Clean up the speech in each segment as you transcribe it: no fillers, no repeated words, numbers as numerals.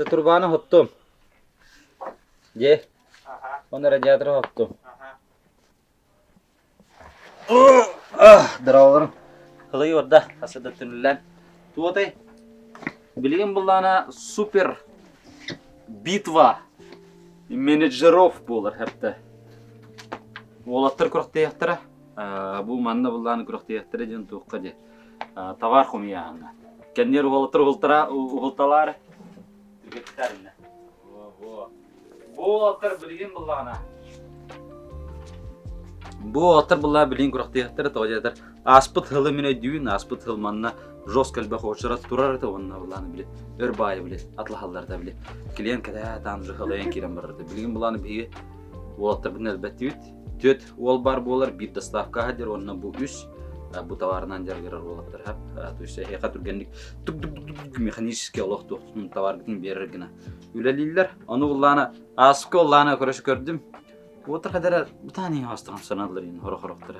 Турбаны хоттум. Дьэ, оны радиаторы хоттум. Здороваларым. Хылый орда, хасыда түнүллэн. Туотай, билигин буллаана супер битва менеджеров буолар хэпте. Уолаттар күрэхтэһиэхтэрэ. Бу манна буллааны күрэхтэһиэхтэрэ диэн туохха диэ. Товар хомуйааһыҥҥа. Кэнниэр уолаттар уһултара уһулталаары. Түргэттэринэ. Бу уолаттар билигин буллаҕына Бу уолаттар буллаа билигин күрэхтэһиэхтэрэ тоҕо диэтэр ааспыт сылы мин өйдүүбүн ааспыт сыл манна жестко элбэх уочарат турар этэ уонна былааны били өр баайы били атлаһаллар да били клиент кэтэһэ уже халайан киирэн барар этэ билигин былааны биһиги уолаттарбытын элбэттибит түөрт уол баар буолар биир доставка аһа уонна бу үс бу товарынан дьарыгырар уолаттар то есть эһиэхэ түргэнник тук механический олох туохтун товаргытын биэрэр гына үлэлииллэр ону буллаана ааспыкка уллаана көрөсө көрдүм уоттар хадара бутаан иһин хостор саналлар иһин хоро-хорохтор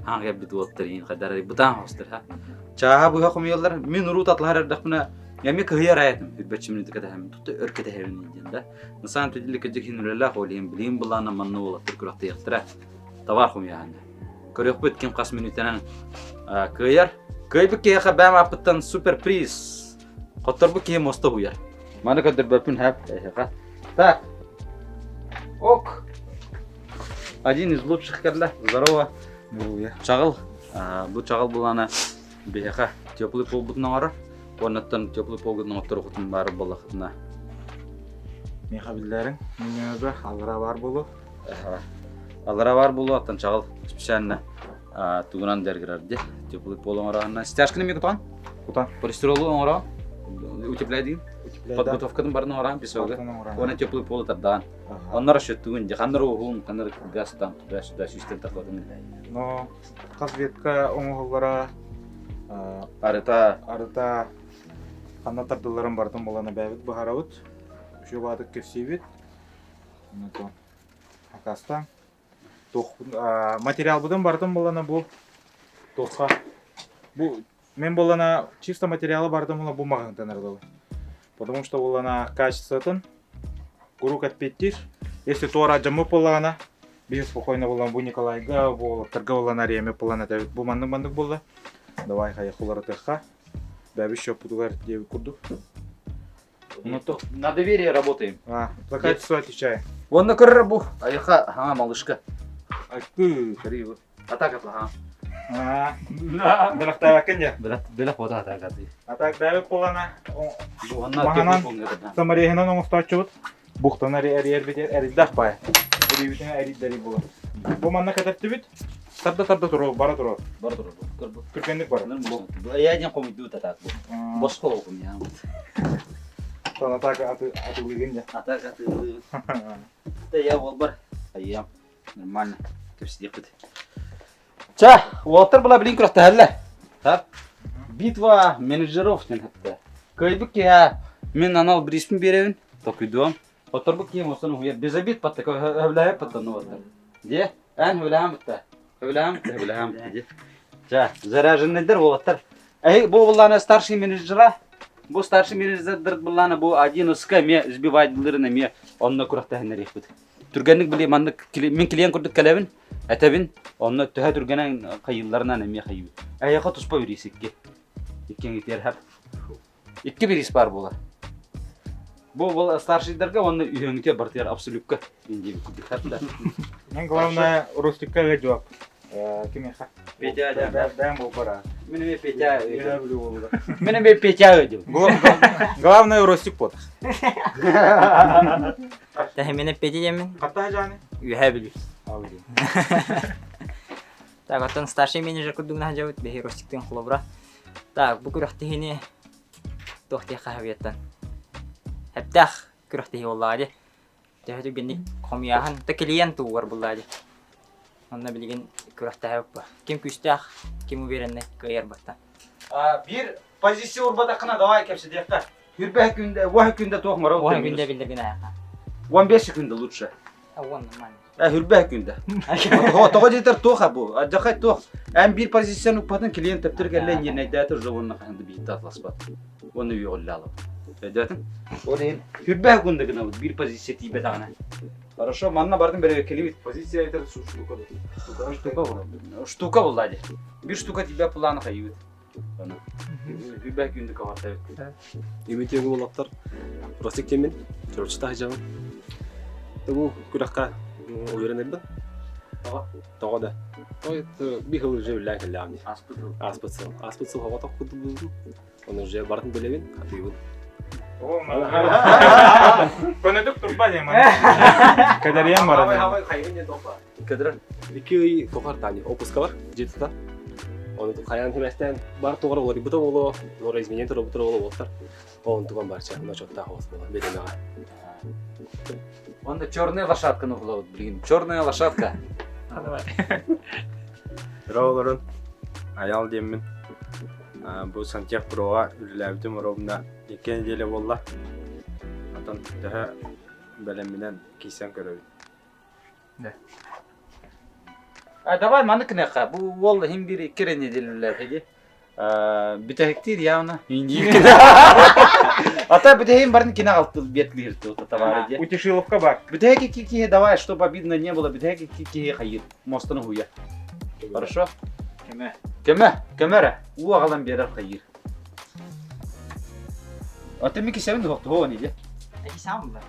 хаан кэлбит уоттар иһин хадара бутаан хостор чааһа быһа хомуйаллар мин урут атлаһар эрдэхпинэ эмиэ кыһыйар аятым үрбэччи мүнүүтэ кэтэһэмин тутта өр кэтэһэбин диэн да на самом деле кырдьык иһин үлэлээх ол иһин билигин былаана манна уолаттар күрэхтэһиэхтэрэ товар хомуйааһына көрүөхпүт ким хас мүнүүтэнэн кыайар кыайбыт киһиэхэ бэйэм ааппыттан супер приз хотторбут киһи муоста уһуйар маны көрдөрбөппүн хэп эһиэхэ так ок один из лучших кэллэ здорово чаҕыл бу чаҕыл былаана биһиэхэ теплый полбутун оҥорор уоннаттан теплый полгутун оҥотторуохутун баар буоллахытына Миэхэ биллэриҥ, менюга аллара баар буолуо. Аллара баар буолуо, оттон чаҕыл специально тугунан дьарыгырар дии. Теплый пол оҥороһунна. Стяжканы эмиэ кутаҕын? Кутан. Полистиролу оҥороон, утепляй диин. Подготовкатын барын оҥороон, песогы. Уонна теплый полу тардаан. Онно расчеттугун дии. Ханнар уһун, ханнар газтан туда-сюда сүүстэн тахлатын. Но хас ветка оҥоһуллара арыта арыта ханна тардылларын барытын булан эбээбит быһаарабыт. Үчүгэй баатык кэпсиибит. Онтон акастаан туох материалбытын барытын булана бу туохха бу мен булана чисто материалы барытын була бу маҕаһыынтан ылабын. Потому что булана качествотын куруук эппиэттиир. Если туора дьаммыт буоллаҕына биһи спокойно булан бу Николайга, бу уолаттарга булан ариями булан этэбит. Бу маннык-маннык буолла. Давай хайа уларытыахха. Бэбис счеппутугар диэбит курдук. На доверие работаем. А, за качество отвечаю. Уонна көрөр бу. Айха, ха, малышка. Айты. Көрүү. Атак атла, ха. Бэлэхтээбэккин дьэ. Бэлэх, бэлэх бота атак аты. Атак бэбит кулана. Маһанан самореһынан оҥостооччубут. Бухтан эрийэрбит эрийдэх баай. Эрийбитин эрийдэри буолар. Бу манна кэтэртибит. Тарда тарда турар, бара турар. Бара турар. Көрбүт. Түргэнник барар. Я ден хомуйду татаат бу. Босхо окум я. Тон атак аты атылыгын дьэ. Атак атылыгын. Да я болбар. Айям. Нормально. Кэпсиэхпит. Ча, уолаттар була билин күрэхтэһэллэр. Так. Битва менеджеров диэн хатта. Кыайбыт киһи мин анал бириспин биэрэбин, токуйдуом. Отторбут киһи мостон уһуйар. Без обид патта, хөбүлэһэ патта ну вот. Де, эн хөбүлэһэн бутта. Хөбүлэһэн бутта, хөбүлэһэн бутта де. Ча, заряженныйдар уолаттар. Эй, бу буллана старший менеджера, бу старший менеджердер буллана бу один СК ме сбивать булырын эме онно күрэхтэһиннэриэхпит. Түргэнник били маннык мин клиент курдук кэлэбин, этэбин, онно төһө түргэнэн хайыылларынан эмиэ хайыыбыт. Эйиэхэ туспа бириис икки. Иккиҥ итиэр Икки бириис баар буолар. Бу был старшийдарга уонна үһүөҥүтүгэр барытыгар абсолютка индиэбит курдук да. Мен главное Рустикка жок. Кимиэхэ? Петя да. Бэм болбара. Мен эме Петя. Мен эме Петя өдүм. Главное Рустик вот. Тэһиминэ Петя диэммин. Хатта жаны? Үһэ билүү. Так, оттон старший менеджер курдугуна сылдьабыт, биһи Ростиктыын холобура. Так, бу күрэхтэһиини туох диэххэ сөбүйэттэн. Эптээх күрэхтэһии буоллаҕа дии. Төһө түргэнник хомуйааһын, то клиент тугугар буллаа дии. Онно билигин күрэхтэһэбит Ким күүстээх, ким уверенный кыайар баттан. Биир позиция урбатаххына давай кэпсэтиэххэ. Хүрбэһ күндэ, уоһ күндэ туох морол Уоһ күндэ биллэргин аһаха. 15 күндэ лучше. Уон нормально. Хүрбэһ күндэ. Тоҕо диэтэр туох бу? Адьахай туох. Эн биир позицияны укпатын клиент төптөр кэллэ ньиэнэйдээтэ уже уонна хаһан да биирдэ атласпат. Уонна үөҕүллэ алып. Өйдөөтүҥ? Ол иһин хүрбээх күндэ гынабыт биир позиция тиийбэтэҕинэ. Хорошо, манна бардым бэрэбиэркэлиибит. Позиция этэр штука Штука буолла. Штука буолла дии. Биир штука тиийбэт планы хайыыбыт. Аны. Хүрбээх күндэ каҕартабыт. Үмүтүөгү уолаттар Ростик диэммин, Чурапчыта сылдьабын. Бу күрэххэ үөрэнэрбин. Тоҕо? Тоҕо да. Ой, биир сыл уже үллээн кэллэҕим дии. Ааспыт сыл. Ааспыт сыл. Ааспыт сыл оҕотох курдук буолбутум. Ону уже барытын билэбин, хатыыбын. Көнөтүк турба диэн Кэдэрийэн баран. Кэдэрэн. Икки ый тохар тани опуска бар, дьиэ Оны хайаан химэстээн бар тугар уларыйбыта буолуо, олор изменение турабытыр буолуо буолтар. Онтуган барча, ночоттаах оҕус буола бириэмэҕэ. Онно черная лошадканы булабыт билигин. Черная лошадка. Ыра олорон Айал диэммин. Бу Сантех Проға үлэлээбитим ровно икки неделя буолла. Онтон төһө бэлэмминэн киирсэн көрөбүн. А давай маны кынеха. Бу уол иһин бир икки эрэ неделялар эги. Бүтэһиктиир явно. А то бүтэһин барын кине алтыл бет лирти товары де. Утешиловка бар. Бүтэһик икки киһи давай, чтобы обидно не было, бүтэһик икки киһи хайыр. Мостаны хуя. Хорошо? Көмө. Көмө, көмө эрэ. Уу аҕалан биэрэр хайыр. А ты Микки Севен духтуһуон иде. Кисан була.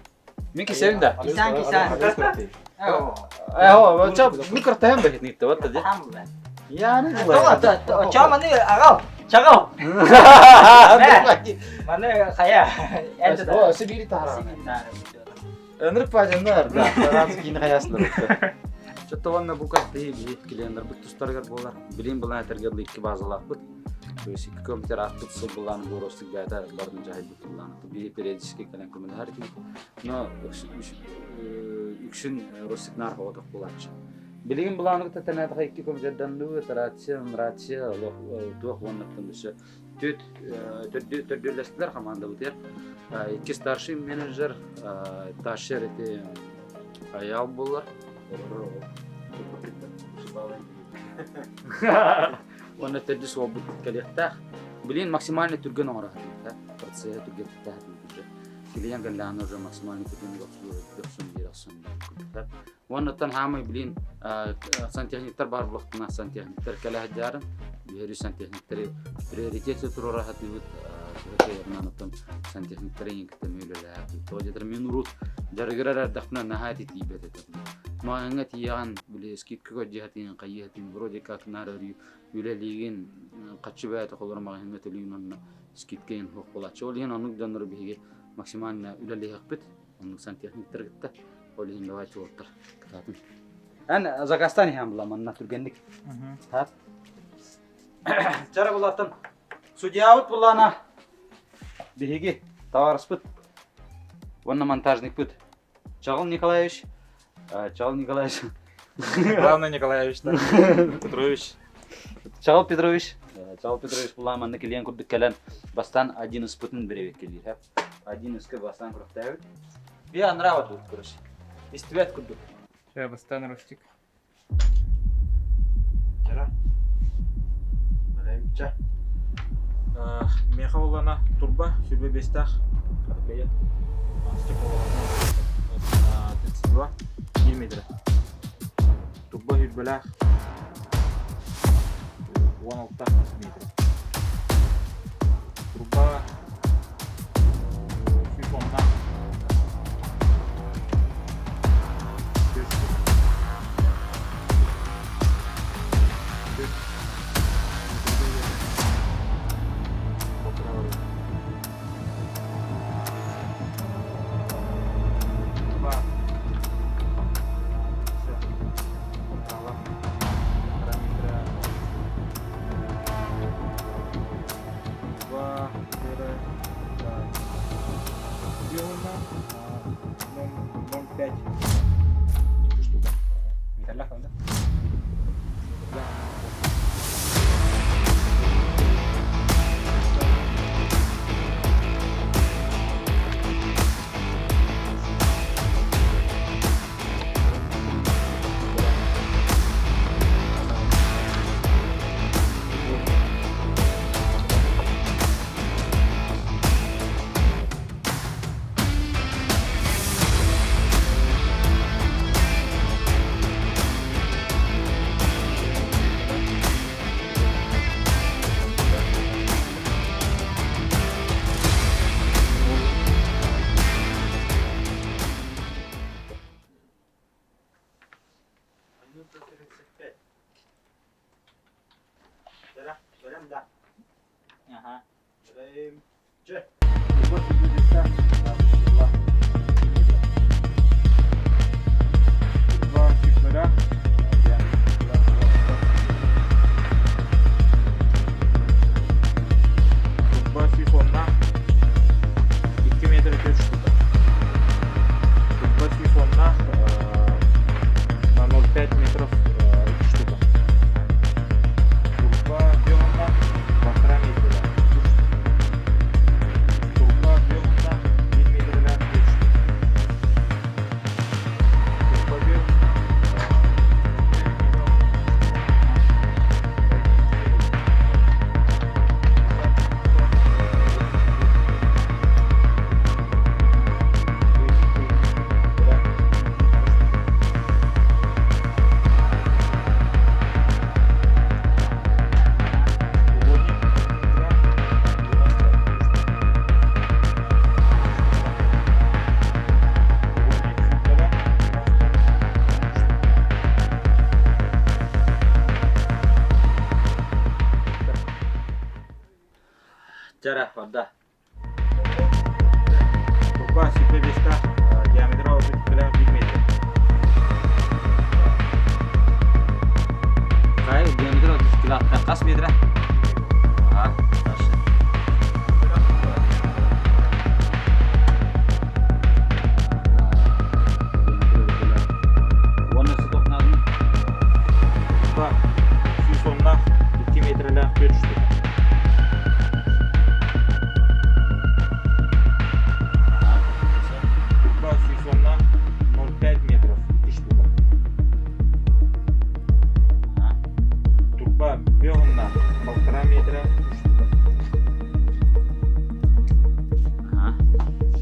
Микки Севен да. Кисан, кисан. Э, ча микротайм бахит вот тоді. Я не знаю. Ча маны ағал, чағал. Маны хая. О, Сибири тахара. Өнүрүк пажандар, да, Таранскийни хаясылар. Чотто ванна бука тыйы биһи клиенттар бут тустарыгар буолар. Билин булан этэргэ дылы икки базалаахпыт. То есть икки компьютер аахпыт сыл булаан буоростук бэйэтэ барын дьаһайбыт булаан. Биһи периодически кэлэн көмөлөһөр этибит. Но үксүн Россигнар оҕотох булааччы. Билигин былааныгыта тэнээтэхэ икки компьютерданныбыт, рация, рация, олох туох уоннаттан өссө түт төрдүөлэстилэр хамаандабытыгар. Икки старший менеджер, ташер эти Айаал буолар. Уонна төрдүс уолбут кэлиэхтээх. Билин максимально түргэн оҥоро сатыыр процесс түргэттээх Клиент кэллэҕинэ уже максимально түргэн охсун диир охсун Уоннаттан хаамай билин сантехниктар баар буолуохтуна сантехниктар кэлэ сылдьаарын биһири сантехниктары приоритет туруора сатыыбыт оттон сантехниктары иҥин кытта үлэлээхпит. Тоҕо диэтэр мин урут дьарыгырар эрдэхпинэ наһаа тиийбэт этим. Маҕаһыыҥҥа тиийэҕин били скидка көрдьүһэтиин хайыһатыын вроде как наар өрүү үлэлиигин хаччы бэйэтэ холоро маҕаһыыҥҥа төлүүн онно скидка иһин суох буолааччы. Ол иһин оннук дьоннору биһиги максимально үлэлиэхпит. Оннук сантехниктары кытта. Ол иһин давайте уолаттар кытаатын. Эн заказтан иһэн була манна түргэнник. Чара булаттан судьябыт буллаана биһиги товарыспыт уонна монтажникпыт Чаҕыл Николаевич Чаҕыл Николаевич Главное Николаевич да Петрович Чаҕыл Петрович Чаҕыл Петрович буллаан манна килиэн курдук кэлэн бастаан один ыспытын бэрэбиэркэлиир один ыска бастаан күрэхтээбит Би анраа тут короче истибэт курдук Сейчас бастаан Ростик Чара. Балаймча. Меха олана турба сүрбэ бестах. Бэйэ. Стекловолокно. 32 1 метр. Турба сүрбэлээх 16 метр. Турба сүүс уонна Два, четыре, Сделано 0,5 штука. Металлах да? Турба сифонна 2 метр 4 штука. Турба сифонна на 0,5 метров 3 штука. Турба объемна полтора метра. Турба объемна 1 метр 4 штука. Турба объемна Чара, барда. Турба сүүрбэ биэстээх диаметра отут биир метр. Хай, диаметр 30 кило. Хас метра? Ага, дальше. Уонна сотох наадын? Турба сүүс оннаах 2 метрэлээх түөрт штука. Турба сүүс оннаах 0,5 метров 2 штука. Турба бөҕүннаах полтора метра 3 штука.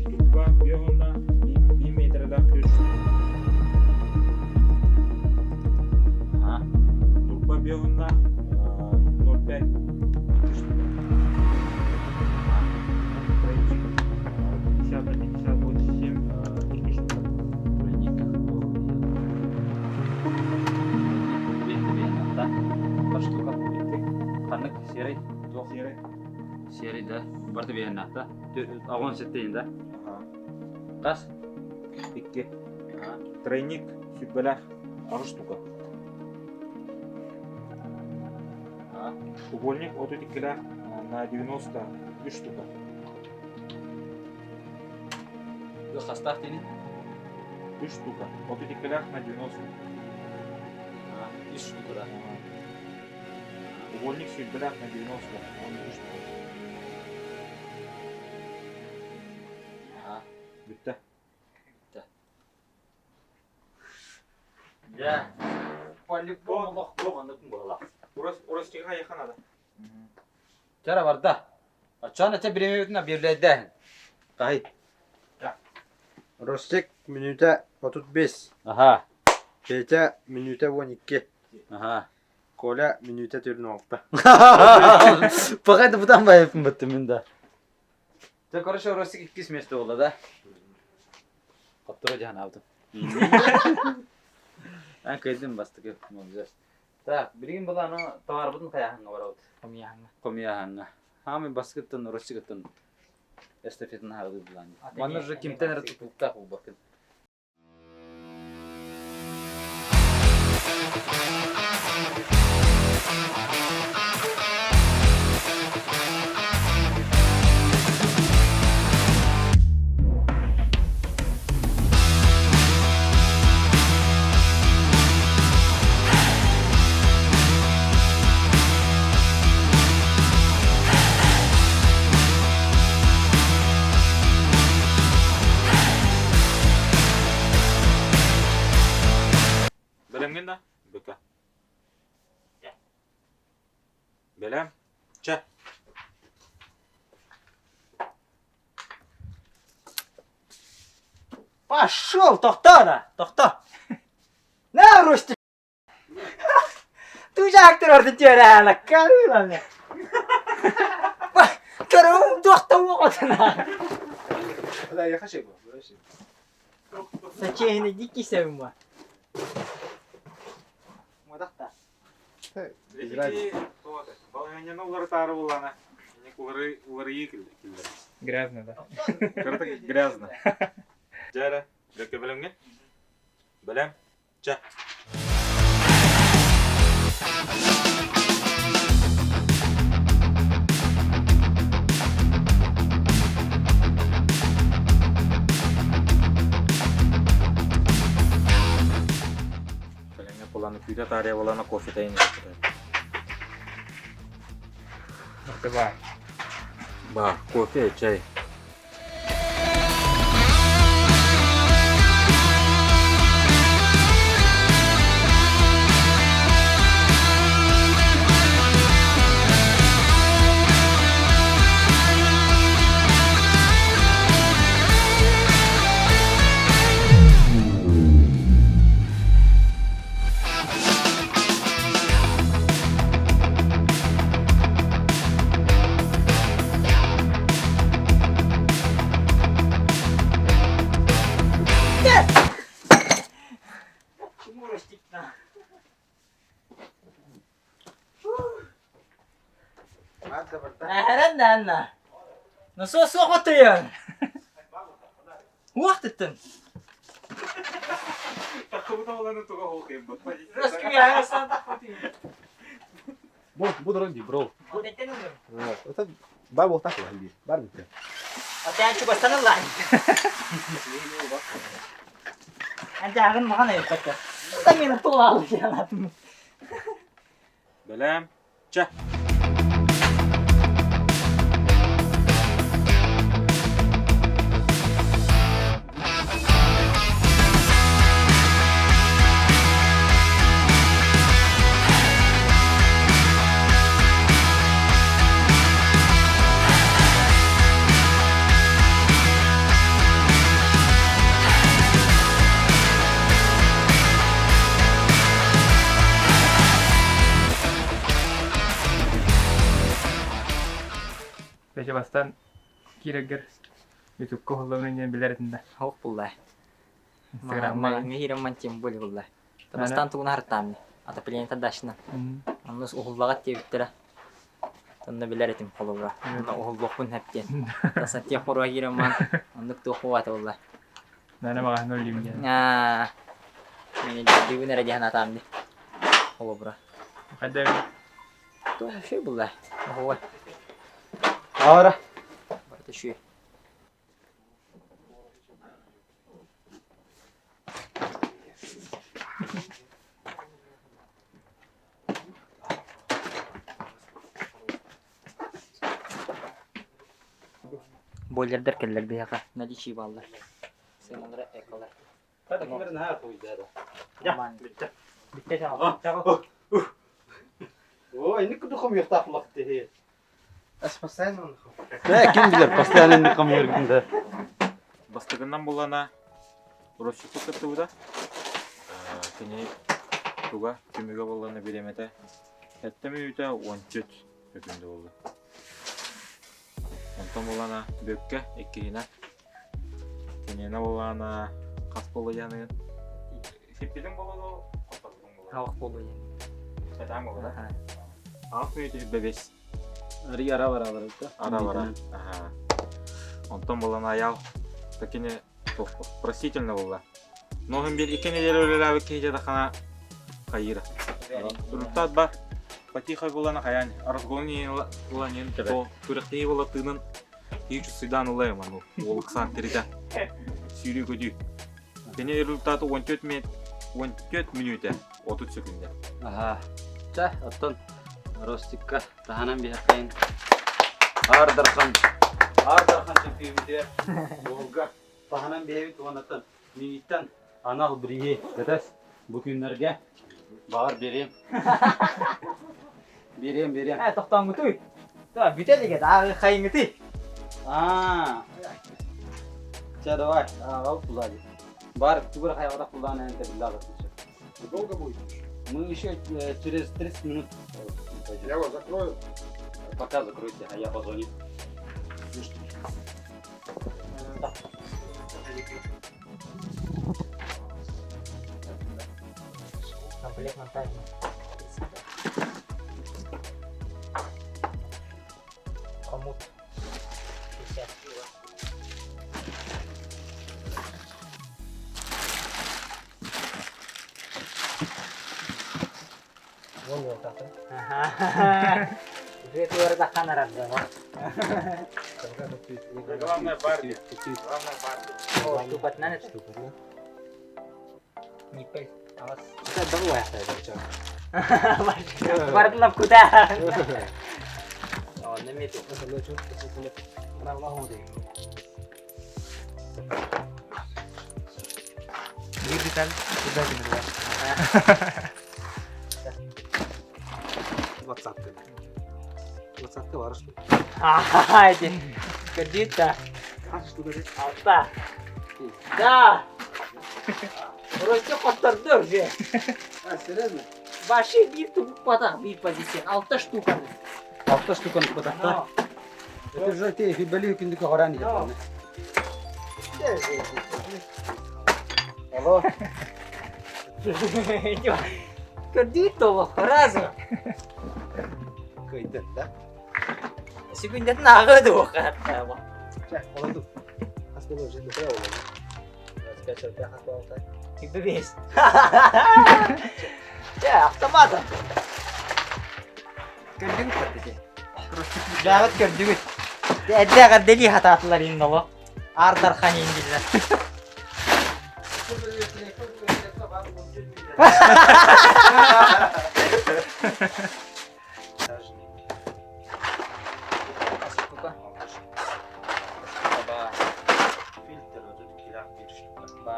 Турба бөҕүннаах 1 метрэлээх 4 штука. Турба бөҕүннаах 0,5 2 штука. Тройник 50 на 58 2 штука. Тройник. Бір штука. Ханнык серый? Туох? Серый. Серый да. Барты биһэннахта. Аҕыс сеттейин да. Ага. Хас? 2. Тройник сүүрбэлээх аҕыс штука. Угольник 32-лээх на 90 3 штука. Хастаах тини? 3 штука. 32-лээх на 90. 3 штука да. Угольник сүүрбэлээх на 90. Он 3 штука. Бүттэ. Бүттэ. Дьэ. По-любому лохтуох оннукун буолла. Урастыга хайахан надо. Чара барда. Оччоон эче бириэмэбитин объявляйдээһин. Кай. Ростик мүнүүтэ 35. Аха. Петя мүнүүтэ 12. Аха. Коля мүнүүтэ төрүн алта. Пока бутан байыппын быттым мин да. Те, короче, Ростик иккис место буолла да? Хотторо дьаһанаабытым. Эн кыйдым бастакы молодец. Так, билигин была аны товарбытын хайааһыҥҥа барабыт. Хомуйааһыҥҥа. Хомуйааһыҥҥа. Хаамай баскыттан, Ростикыттан эстафетаны хаалыы булаан. Манна уже кимтэн эрэ тутулуктаах буолбаккын. Бэлэмҥин да? Быка. Бэлэм. Чэ. Пошел, тохтоо да, тохтоо. На, Рустик! Тужаактар ордун түөрэ карыланы. Көрүм туохта уоҕотuna. Да, я хочу. Сачиэһини дикки севма. Модахта. Балаһыанньаны уларытаары буллана. Уларыйыы киллэр. Грязно, да. Кырата грязно. Дьэ эрэ, бэккэ бэлэмҥэ? Бэлэм? Чэ. Кэлэҥҥэ куланы күүтэ таарыйа буолана кофе тайын Давай. Ба, кофе, чай. Эһэрэн Насос суох отуйан. Уох тыттын. Бу бу дорон ди бро. Это бар буолтах ди. Бар битте. Атаан чугастан ыллаан. Антаагын махан айыппатта. Тамина тулаалы дианатым. Бэлэм. Чэ. Пече бастан киирэргэр ютубка уһуллабын диэн билэр этин да. Ох булла. Инстаграмма. Маҕаһыҥҥа киирэн ман тем более булла. Бастаан тугун аһартаамны. Отопление дашна. Оннус уһуллаҕат диэбиттэрэ. Онно билэр этим холобура. Онно уһуллуохпун сөп диэн. Тасатиах хоруа киирэн ман оннук туох буолаата булла. Наана маҕаһыҥҥа үллүүм диэн. Аа. Менеджердүүбүн эрэ диэн атаамны. Холобура. Хайда эбит? Туох үчүгэй булла. Оһуой. Аара. Барыта үчүгэй. Бойлердар кэллэр биһиэхэ наличии бааллар. Сыаналара эколар. О, инник курдук хомуйахтаах булахты. Ким билэр, постоянно инник хомуйаргын да. Бастакынан булана Росчуку кыттыбыта. Кини туга түмүгэ буоллана бириэмэтэ сэттэ мүнүүтэ 14 сөкүндэ буолла. Онтон булана Бүөккэ иккиһинэ Киниэнэ буоллаҕына хас буолла дианыгын? Сиппитиҥ буолуо дуо, хотторбутуҥ буолуо? Аҕах буолуо диэн. Сатаан буолуо да? Аҕах мүнүүтэ сүүрбэ бэс. Арый ара бара барыта. Ара бара. Онтон буолан Аял такини простительно буолла. Но иһин биир икки неделя үлэлээбит киһи дьатаххана хайыыра. Туруктаат бар потихой буолана хайаан разгон ыланин то күрэхтэһии буола тыынын Киһи сыйдаан ылайым ану уолуксаан тиритэ сүүрүү көтүү. Кини результаты 14 минут 14 мүнүүтэ 30 секунда. Аха. Чэ, оттон Ростикка таһынан биһэххин Аар Дархан Аар Дархан чемпиоммутугар уолга таһынан биһэбит уоннаттан миигиттэн анал бирииһи кэтэс бу күннэргэ баҕар биэриэм. Биэриэм, биэриэм. Ээ, тохтооҥҥутуй. Та, бүтэ илигэ, ааҕы хайыҥҥытый? Аа. Чэ, давай, ааҕабыт сзади. Бар, тугу хайаҕата кулаан эн тэбиллаҕыт. Долго будет? Мы еще через 30 минут пойдем. Я его закрою. Пока закройте, а я позвоню. Комплект монтажный. Уже туордаххан арарда. Главное Барби. Главное Барби. О, тупатынан это. Ниппель. Авас. Бардылап куда? О, немету. Биир деталь куда гынырга. Двадцатка. Двадцатка бар что. Ага, эти. Кредита. Алта. Да. Ростик хотторду уже. А, серьезно? Баши биир туппатах биир позиция. Алта штука. Алта штуканы потахта. Это же ты фибали күндүкө хоран Но. Алло. Кредит разу. Кыйдын, да? Секундатын ағы духа. Чэ, олорду. Хас буолуо уже дохуя буолуо. 25 чөлпө хас буолуо. Бес. Чэ, автоматом. Көрдүгүт көрдү. Бәҕит көрдүгүт. Эдде эҕэрдэлии хатаатылар инноло. Аар Дархан индиллэр. Штука. Ба. Фильтр 32 bir штука. Ба.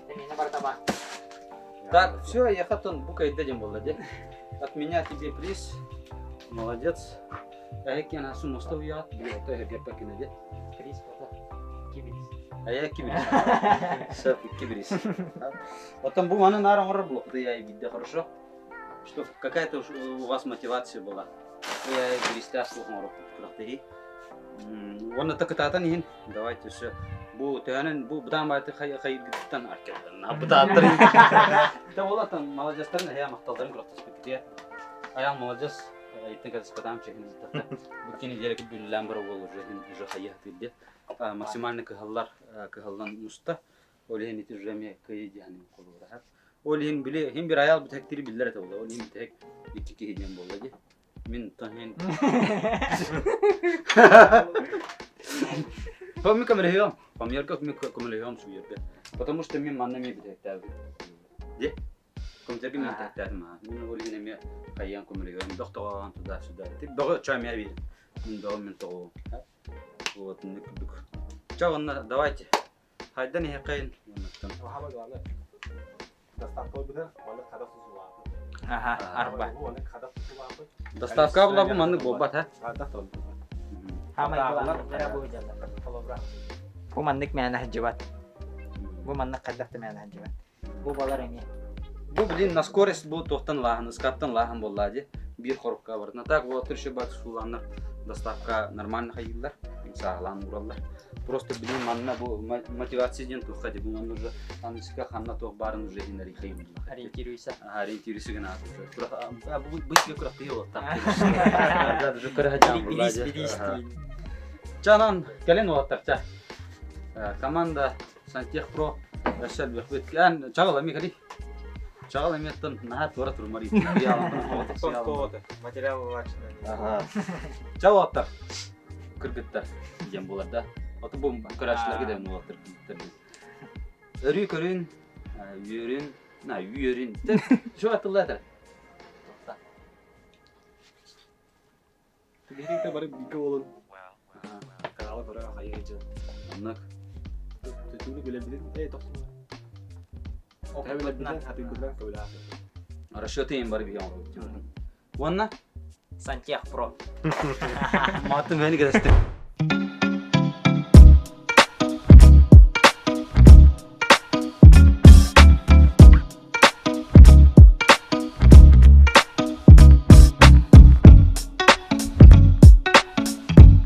Эмине барда ба. Так, все, я хатон бука дадим было, де. От меня тебе приз. Молодец. А я на сумму стол я, бля, то я герпакина, де. Приз фото. Кибирис. А я кибрис. Все, кибрис. Потом бу маны нара оҥорор блок, да я и видел хорошо. Что какая-то уж у вас мотивация была. Я биристэ суох оҥорор күрэхтэһии. Уонна такытаатан иһин. Давайте все. Бу төһөнөн бу бытаан баайты хайыргыттан аркелдан. Бытааттар. Да олатан молодецтарын эһэ махталдарын күрэхтэспит. Аял молодец. Иттен катаспатам чехин зыттахта. Бу кини делек бүллән бар ол уже уже хайя тирде. Максимально кыһаллар кыһаллан муста. Ол иһин ити уже ме кыйы диһани колура. Ол иһин били хим бир аял бүтектири биллер эте болла. Ол иһин бүтек икки киһи диэн болла ди. Мин тон Помни көмөлөһүөм. Помьерга көмөлөһүөм суйерге. Потому что мин манна ми бүтектәбин. Де? Компьютерге мин бүтектәдим. Мин ол иһин эме хайян көмөлөһүөм. Доктоҕоон туда-сюда. Тик бөҕө чамя бир. Мин бөҕө мин тоҕо. Вот, нүк. Ча, онна давайте. Хайдан иһэккайын. Самое главное, доставка быдар, оны хада сусулаапы. Аха, арба. Оны хада сусулаапы. Доставка була бу маннык буолбат, ха? Хада тон. Хамай кылаан. Бу маннык мээнэ сылдьыбат. Бу маннык хайдах да мээнэ сылдьыбат. Бу балар эмиэ. Бу, блин, на скорость бу туохтан лааһын, ыскаптан лааһын буоллаа дии. Биир хорукка барытына. Так, вот еще бат суулааннар доставка нормально хайыыллар, сааһылаан уураллар. Просто, блин, манна бу мотивация диэн туохха дии, бу манна уже аныска ханна туох баарын уже иһинэр хайым. Ориентируйся. Ориентируйся гына уже. Бу быстро күрэхтэһии буолуохтаах. Да, уже көрө Билис, билис. Чанан, кэлин уолаттар, ча. Команда Сантех Про өссө элбэхпит. Эн чаҕыл эмиэ кэлий. Чаҕыл эмиэттэн наһаа туора турмар Материал вылаченный. Ага. Ча уолаттар. Кыргыттар диэн буолар да. Ото бу көрөөччүлэргэ да уолаттар кыргыттар диэн. Өрүү көрүн, үөрүн, на үөрүн. Şu атылла этэр. Биһиги бары бииргэ буолун. Каналы көрө хайа дьон. Оннук. Төтүнү билэбитин, эй тохтоо. Билэбитин, хатыйбытынан көбүлээх. Расчеты им бары биһиги оҥоробут. Уонна Сантех Про. Матын мени кэтэстим.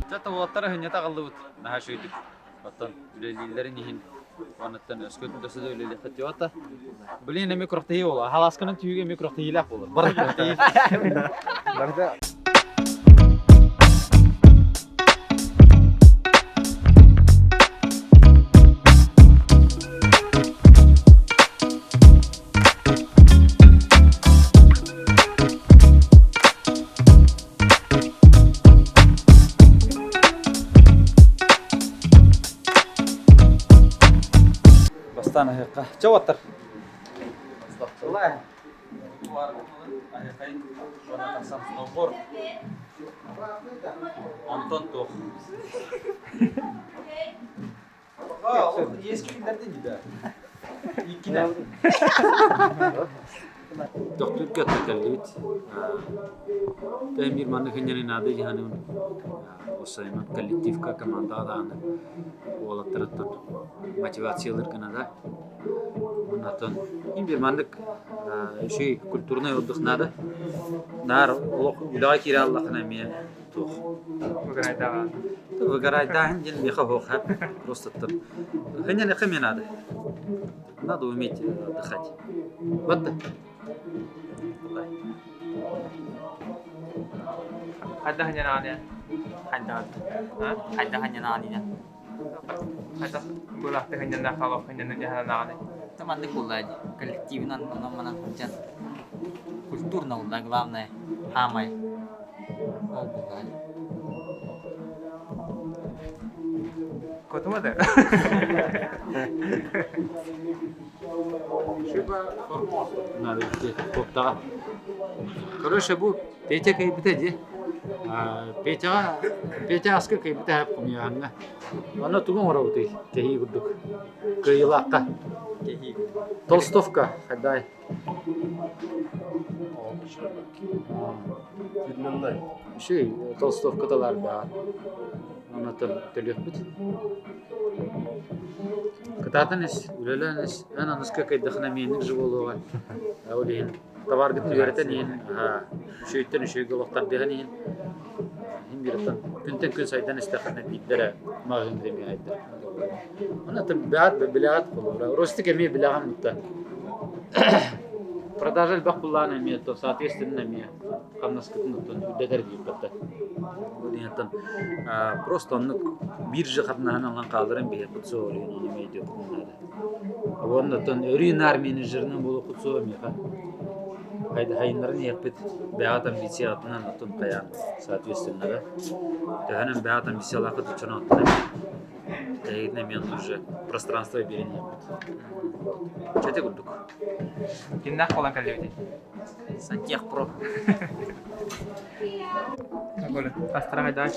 Чата уолаттара хүннэтэ аҕаллыбыт. Наһаа үчүгэйдик. Оттон үлэлииллэрин иһин уоннаттан өскөтүн да өссө да үлэлиэххэ диэбэт. Блин, эмиэ күрэхтэһии буолар. Халаасканан түһүүгэ эмиэ күрэхтэһиилээх буолар. Бары күрэхтэһии. Барда Астаан аһыахха. Чэ уоттар. Сноуборд. Онтон туох. Төхтүргэ кэллибит. Тэһин маннык хинньэни наада дьаһанын осайынан коллективка командаҕа даҕаны уолаттарыттан мотивациялыыр гына да. Онтон биир маннык үчүгэй культурнай отдых наада. Наар олох үлэҕэ киирэ аллахына эмиэ туох Выгорайдааҕа. Выгорайдааһын диэн миэхэ оһуоха просто хынньаныхха эмиэ наада. Надо уметь отдыхать. Вот да. Хайдах ханньанаҕын Хайдах А? хайдах ханньанаҕын Хайдах былаахты ханньаннаах хаалах ханньана дьаһанаҕын Маннык буолла дии. Коллективынан онон-манан сылдьан культурно буолла главное хаамай ол буолла дии. Котума да? Надо идти куоптаҕа. Короче, бу Петя кэйбитэ дии. Петяҕа Петя аска кэйбитэ хомуйааһыҥҥа. Онно тугу оҥоробутуй кэһии курдук? Кыайыылаахха. Кэһии. Толстовка хайдай. Үчүгэй толстовкаталар баар. Оннотон төлүөхпүт. Кытаатан ис, үлэлээн ис, эн аныска кыайдахына миэнник же буолуоҕа. Ол иһин табааргытын үөрэтэн иһин, үчүгэйтэн үчүгэйгэ олохтардыһан иһин, иһин бииртэн күнтэн күн сайдан истэххинэ биирдэрэ маҕаһыын эмиэ айдар. Онон бэҕэт билэҕит холобура. Ростик эмиэ билэҕин бутта. Продажа элбэх буллаан эмиэ, то соответственно эмиэ хамнаскытын оттон үрдэтэр диэбиттэр. Диэнтэн просто оннук биржа хамнаһын ылан хаалларан биһиэхпит суох олуйун ону эмиэ өйдүөхпүт наада. Уонна оттон өрүү наар менеджеринэн буолуохпут суох миэхэ. Хайыннарын иһэппит бэҕэт амбициятынан оттон хайаан соответственно да. Төһөнөн бэҕэт амбициялаахпыт оччону оттон эһигитин эмиэ уже пространство биэрэн иһэппит. Чэ курдук. Кимнээх буолан кэллибитий? Сантехпро. Астара хайдах?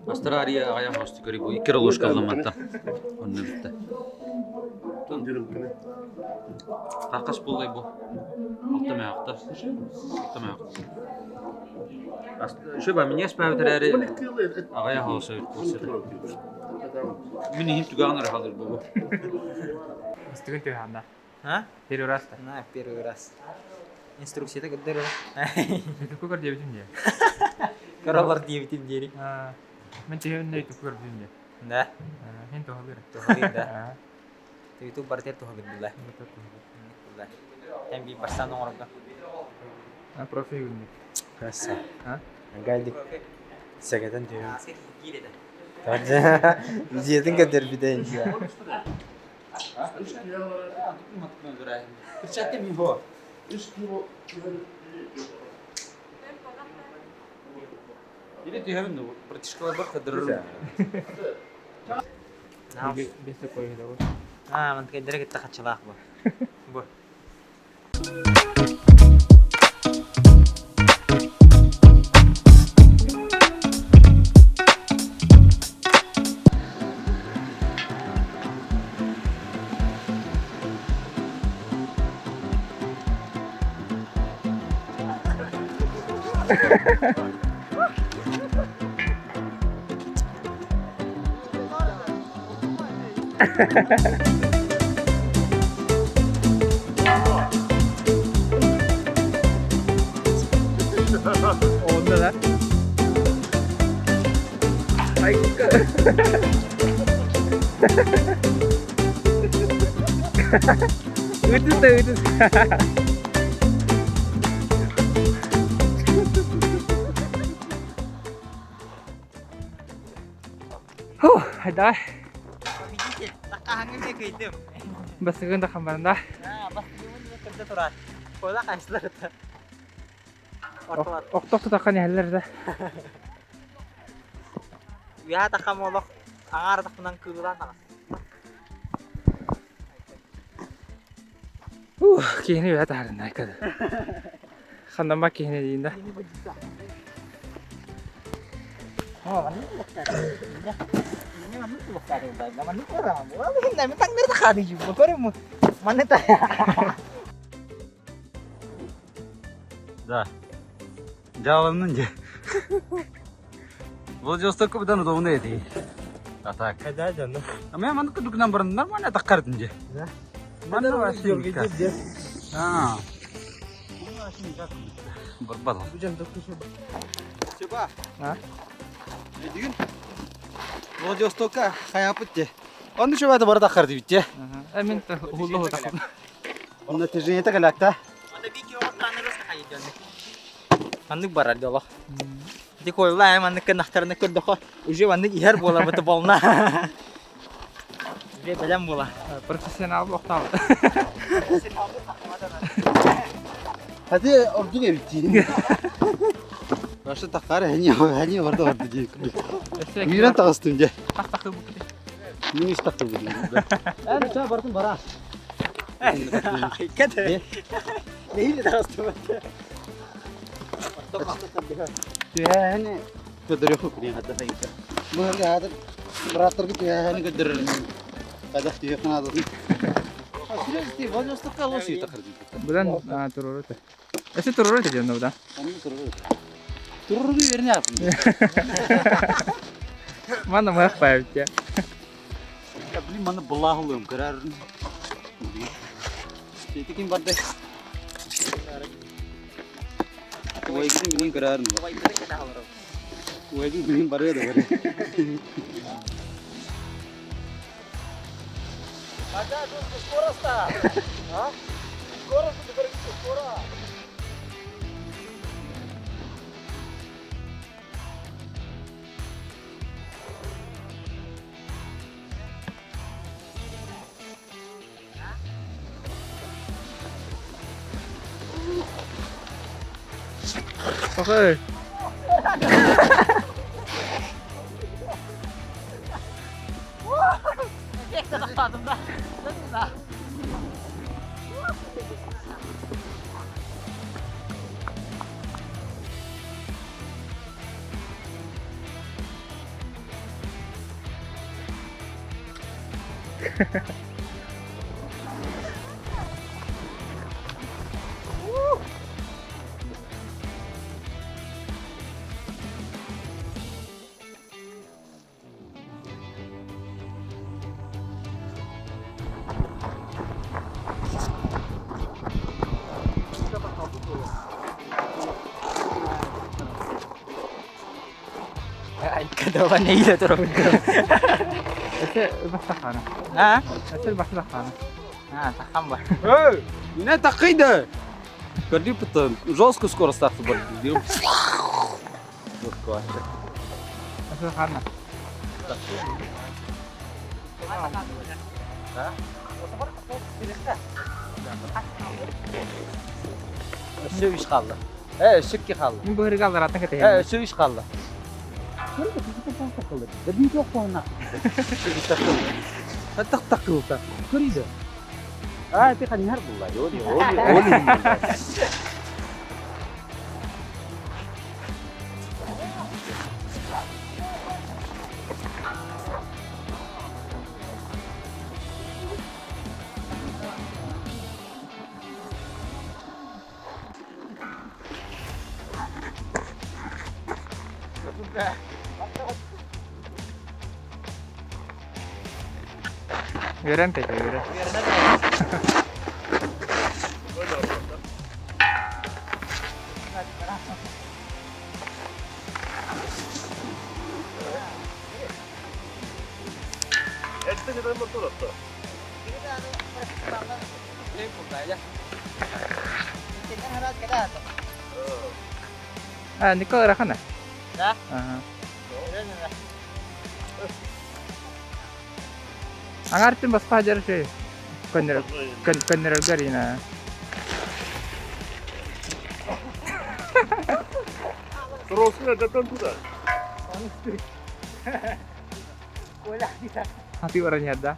Астара ария аҕайах хосту көрүй бу икки ложка ылламатта. Онно бүтте. Хас буоллай бу? Алта мээхта. Алта мээх. Шөба меня спаабыт эрээри аҕайах холосо Мин иһим түгэҕин эрэ халыр бу. Астыгын түһаанда. А? Первый раз-то. На, первый раз. Инструкцията көрдөр Ютубка көр диэбитим дии. Көрөлөр диэбитим диэри. Мен төһөннө ютубка көрбүтүм дии. Да. Хин туһалыыр. Туһалыыр да. Ютуб барытыгар туһалыыр булла. Булла. Эн биир барсан оҥорорго. А профи күннүк. Краса. А? Гайдик. Сэгэтэн түһүм. Киир этэ. Дьиэтин көрдөрбүтэ Перчатка миго. Или түһэбин ну, братишкаларбар кыдырырым. Бес такой да. А, мантыкайдара кытта хаччалаах бу. Бу. Onda да. Ай. Ыытыс да ыытыс. Фух, да. Победитель, такаһаҥҥын мен кыйдым. Басыгын да хамбарында. А, бастыгымын мен кырда турар. Кола қайсылар Ортолар. Охтох тутаххан иһэллэр да. Уяа тахам олох аҥаар атахпынан кыылаан таҕыс. Киһини үһэ таһарыннай кады. Ханнама киһини диин да. Да. Дьааланнын дьэ. Владивостокка быдан удобно эти. А так. Когда дьону? А мен маннык курдугунан баран нормально таххардын дьэ. Да. Манна вообще никак. А. Барбал. Себа. А? Эдигин. Владивостокка хайапыт де. Онну чөбәті бары таххар дибит де. Мин уһуллу таххар. Натяжение калакта. Маннык барар дьолох. Ити куоллаа маннык кынахтарына көрдөхө уже маннык иһэр буолар быты болна. Уже бэлэм буола. Профессионал буохтаабыт. Hadi ордук эбит. Башы таххар хани хани барда барды дии. Мирен таҕыстым дьэ. Тах тахы бу кити. Мин үс тахты бу. Эн ча бартын бара. Кете. Нейли таҕыстым. Түһээһини көрдөрүөххү күнү хадда хайыта. Бу хадыр бырааттаргы түһээһини көрдөрөр. Хайдах түһүөххүн аадатын. Серьезно, Владивостокка лоси тахар дии. Будан туруру те. Эсе туруру те диэн да. Онну туруру. Туруру верне апын. Манна мах паабит я. Я блин маны былаһылыым көрөр. Ити ким барды? Уойгун билин көрөр. Уойгун билин барыа да бары. Окей. Айка нэһиилэ турабын. Эсе бастахана. А? Эсе бастахана. А, таххан бар. Эй, меня такыйда. Көрдүк бутта жесткую скорость тахты бар. Эсе ханна. Өссө үс хаалла. Э, өссө икки хаалла. Мин бу хырыга аллараттан Э, кэтэһиэм. өссө үс хаалла. Тах тах Көрүйді. А, ты ханьяр булла. Оли, оли, оли. Үөрэн тэйдэ үөрэн. А, Никола Рахана. Да? Ага. Аңартын басқа жер шей. Көннер көннер гарина. Хати баран да.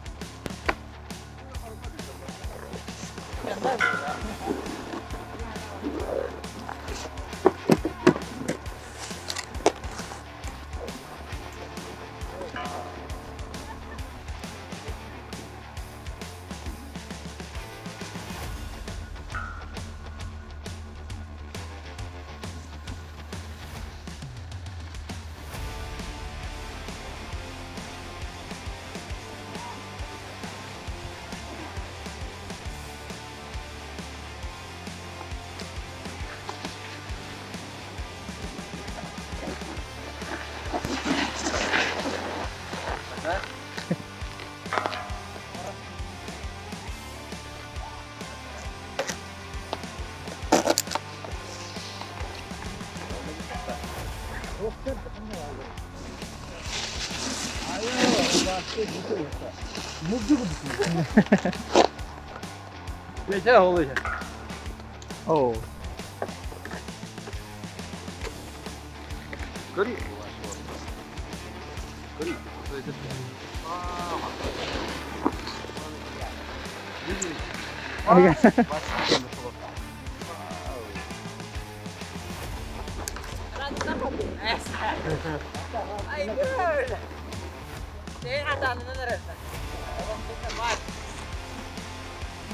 Оо.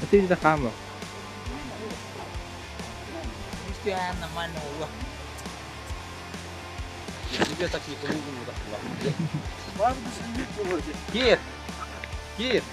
Ты да хаама. Тебе так никому не Кир! Кир!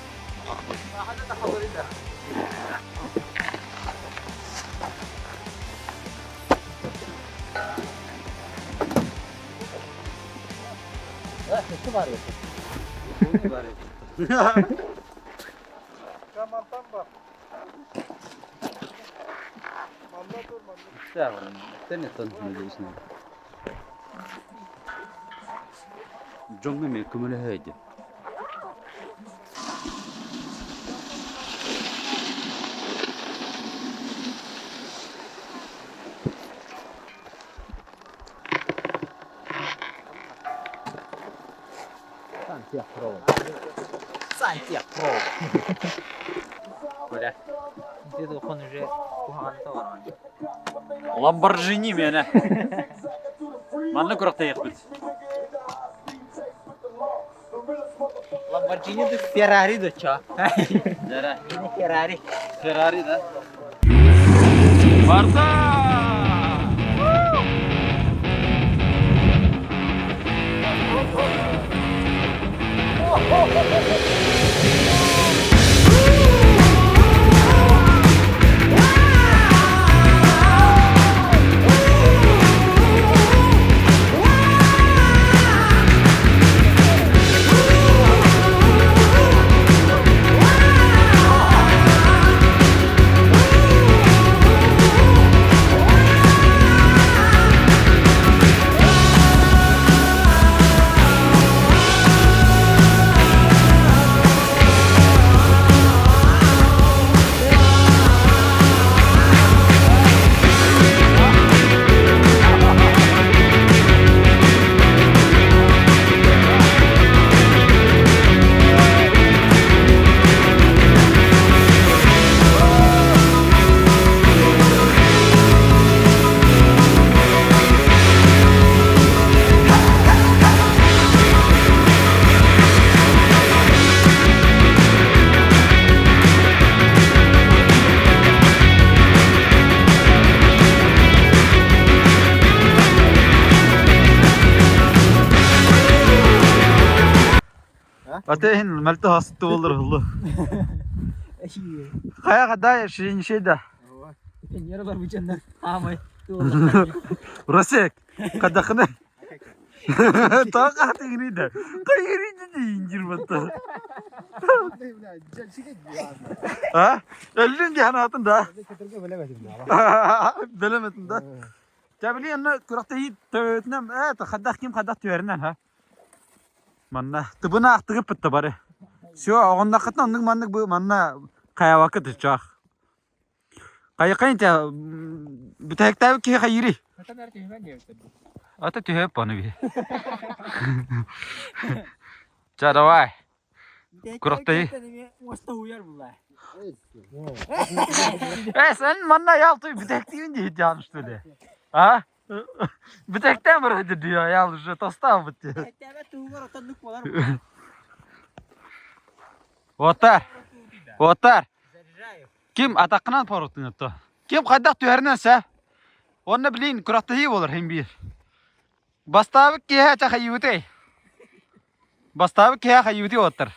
Дьоҥҥо эмиэ көмөлөһөө диэн. Сантех Про. Бля. Ты он уже куһаҕан тоҕорон. Ламборджини миэнэ. Манна күрэхтэһиэхпит. Ламборджини да Феррари да чё? Дьэрэ. Феррари. Феррари да? Барда! Ата иһин мэлтэ хасты болар хылы. Хайа хадай шин да. Нервлар бычаннар. Аамай. Росек, кадахны. Таqa тигриде. Кайриди инжир батта. А? Эллин диһанатын да. Билеметин да. Табили анна күрәхтәһи төбөтүнэн ээ хадах ким хадах түһэринэн ха. Манна тыбына ахтыгып бытта бары. Все, оҕонноххутуна оннук маннык бу манна хайабакка тыччаах. Хайыкайын те бүтэһиктээбит киһи хайыырый? Ата түһэп аны би. Ча давай. Күрэхтэһии. Э, sen манна ялтый бүтэктиин диһит яан что ли? А? Бүтэктен барады диyor ял уже тостаабыт диye. Отар. Отар. Ким атаккынан поруттун отто? Ким хайдах түһэринэн сэ? Онно билин күрэхтэһии болар хин биир. Бастаабыт киһи чахайыбытай. Бастаабыт киһи хайыбыты оттар.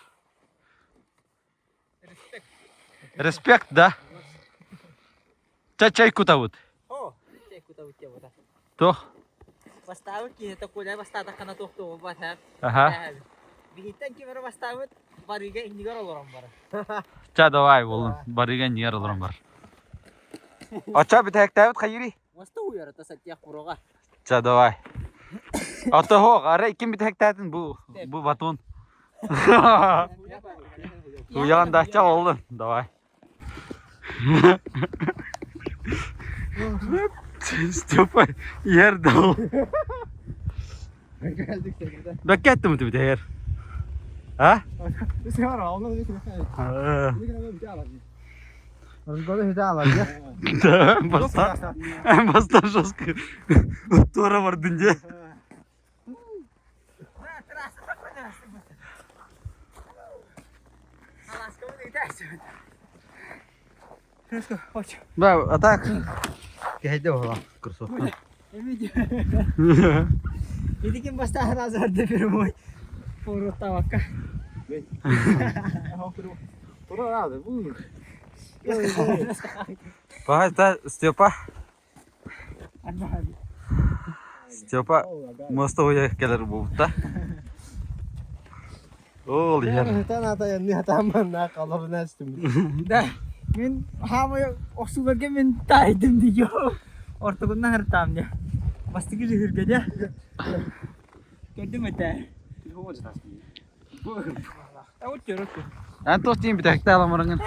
Респект, да? Ча чай кутабыт. О, чай кутабыт диэбута. Туох? Бастаабыт киһи коля бастаатаххына туох туох бар Аха. Биһиттэн ким эрэ бастаабыт барыга иннигэр олорон бар. Ча давай болун. Барыга иннигэр олорон бар. Оччо бүтэһиктээбит хайыырый? Моста уйарата саттиах курога. Ча давай. Ото хоох, арай ким бүтэһиктээтин бу бу батон. Уйаан да ча болдун. Давай. Степа иһэр да ол. Бэккэ эттим бүтэһэр. А? Баста, баста жестко. Туора бардын дьэ. Да, а так. Кэһэйдэ буолла кроссовка. Итикин бастаан азарды прямой Пуруттавакка. Паайта Степа. Степа мостовой кэлэр буолбута. Ол иһэр. Да, мин хаамай охсууларга мин таайдым дии ортогунна хартаам дьэ. Бастакы жыһырга дьэ. Көрдүм этэ. Эн туох диин бүтэһикте аламарыҥын?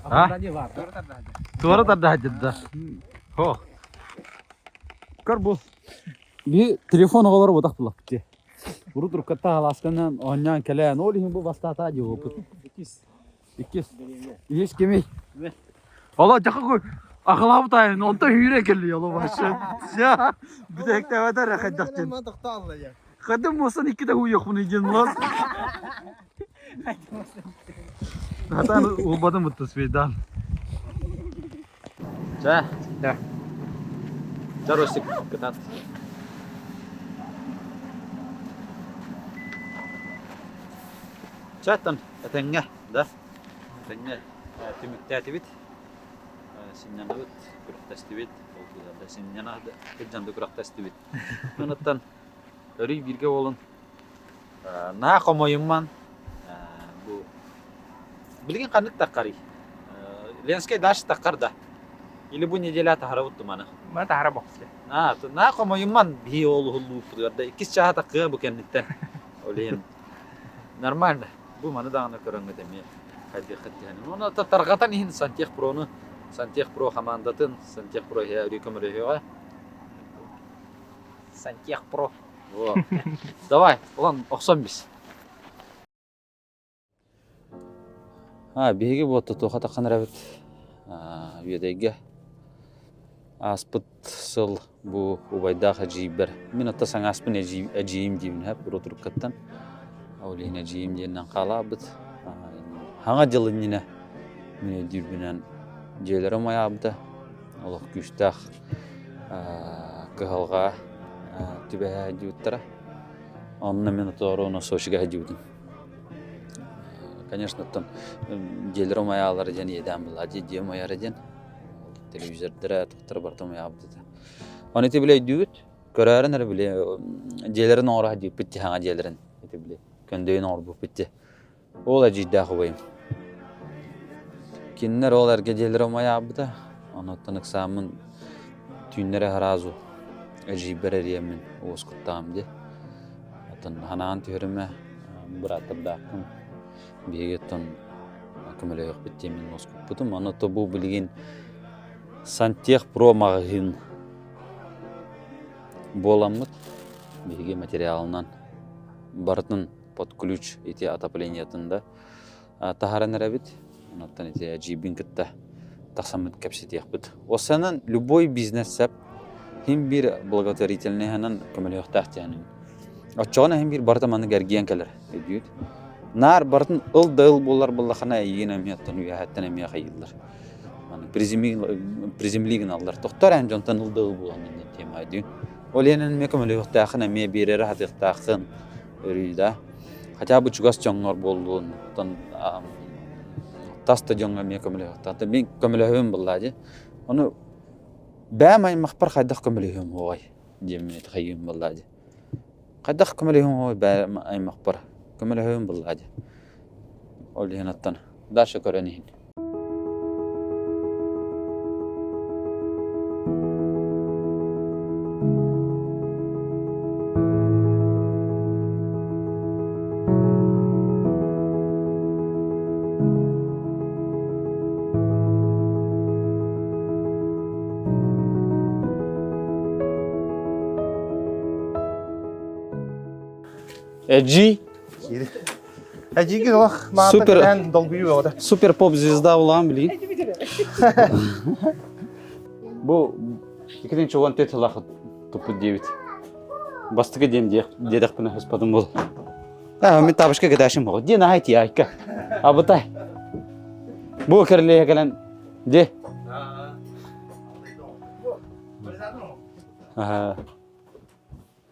А? Туора тардаһадьырда. Хо. Көр бу. Би телефон оҕолоро бутах булаппыт. Урут руккатта халаасканан оонньоон кэлээн, ол иһин бу бастаатаа дьуоппут. Иккис. Үһүс кимий? Ола дьаха ахылаабыт айын, онто үүрэ кэлли оло башы. Бүтэһиктээбэтэр хайдахтын. Хадым болсан иккитэ уйуохпун диэн лас. Хатан улбадым бутта свейдан. Чэ. Да. Чэ, Ростик, кытаат. Чэ, этэҥҥэ, да? Этэҥҥэ түмүктээтибит. Сынньанабыт, күрэхтэстибит. Ол да сынньана сылдьан да күрэхтэстибит. Оттон өрүү бииргэ буолун. Наһаа хомойумман бу билигин ханнык таххарый? Ленскэй дальше таххар да? Или бу неделя таһарабыт туманы? Маны таһара бохсу. Аа, наһаа хомойумман биһи ол уһуллууппутугар да иккис чааһа таххыа бу кэнниттэн. Ол иһин нормально. Бу маны даҕаны көрөҥҥүт эмиэ хайдыаххыт диэн. Уонна тарҕатан иһин Сантехпрону, Сантехпро хамаандатын, Сантехпро иһэ өрүү көмөлөһүөҕэ. Сантехпро. Во. Давай, улан охсон бис. А, биһиги буотта туоха таххан эрэбит. Үөдэйгэ ааспыт сыл бу убайдаах эдьиийбэр. Мин отто саҥааспын эдьиийим диибин һэп урутуруккаттан. Ол иһин эдьиийим диэннэн хаалаабыт. Хаҥа дьыл иннинэ мин өйдүүрбүнэн дьиэлэрэ умайаабыта. Олох күүстээх кыһалҕа түбэһэ сылдьыбыттара. Онно мин отору Сочига сылдьыбытым. Конечно, оттон дьиэлэрэ умайаалара диэн иэдээн буолла. Дьиэ умайара диэн телевизордара, туохтара барыта умайаабыт этэ. Ону ити били өйдүүгүт? Көрөөрүн эрэ били дьиэлэрин оҥоро сылдьыбыппыт дии хаҥа дьиэлэрин ити били көндөйүн оҥорбуппут дии. Ол эдьиийдээх убайым. Кинилэр ол эргэ дьиэлэрэ умайаабыта. Онуттан ыксааммын түүннэри сразу эдьиийбэр эрийэммин уоскуттаҕым дии. Оттон ханаан түһэримэ бырааттардаахпын. Биһиги оттон көмөлөһүөхпүт диэммин уоскуппутум. Ону то бу билигин Сантехпро маҕаһыын буоламмыт биһиги материалынан барытын. под ключ ити отоплениетын да таһааран эрэбит. Онтон ити эдьиийбин кытта тахсаммыт кэпсэтиэхпит. Осанан любой бизнес сеп хим биир благотворительныйынан көмөлөһүөхтээх диэн. Оччоҕуна хим биир барыта маннык эргийэн кэлэр өйдүүт. Наар барытын ыл да ыл буолар буоллахына эйигин эмиэ оттон үөһэттэн эмиэ хайыыллар. Маны приземли гыналлар. Тохтор эн дьонтон ыл да ыл буолан диэн тема өйдүүн. Ол иһин эмиэ көмөлөһүөхтээххин эмиэ биэрэрэ сатыахтааххын өрүү да. Хотя бы чугас дьоҥҥор буоллун, оттон тас да дьоҥҥо эмиэ көмөлөһүөхтээх. Мин көмөлөһөбүн буоллаа дии. Ону бэйэм аймахпар хайдах көмөлөһүөм уоҕай диэммин итэҕэйиим буоллаа дии. Хайдах көмөлөһүөм уоҕай бэйэм аймахпар көмөлөһөбүн буоллаа дии. Ол иһин оттон дальше көрөн иһин. Эджи Эдьиги олох маата Супер. кэтээн долгуйуу бөҕөтө. Супер поп звезда улаан билигин. Бу 2014 сылах туппут диэбит. Бастакы диэм диэтэхпинэ хыспатым бол. А, мен табышка кэташым бол. Дien ахай ти айка. Абытай. Бу керлее кэлэн де. Ага.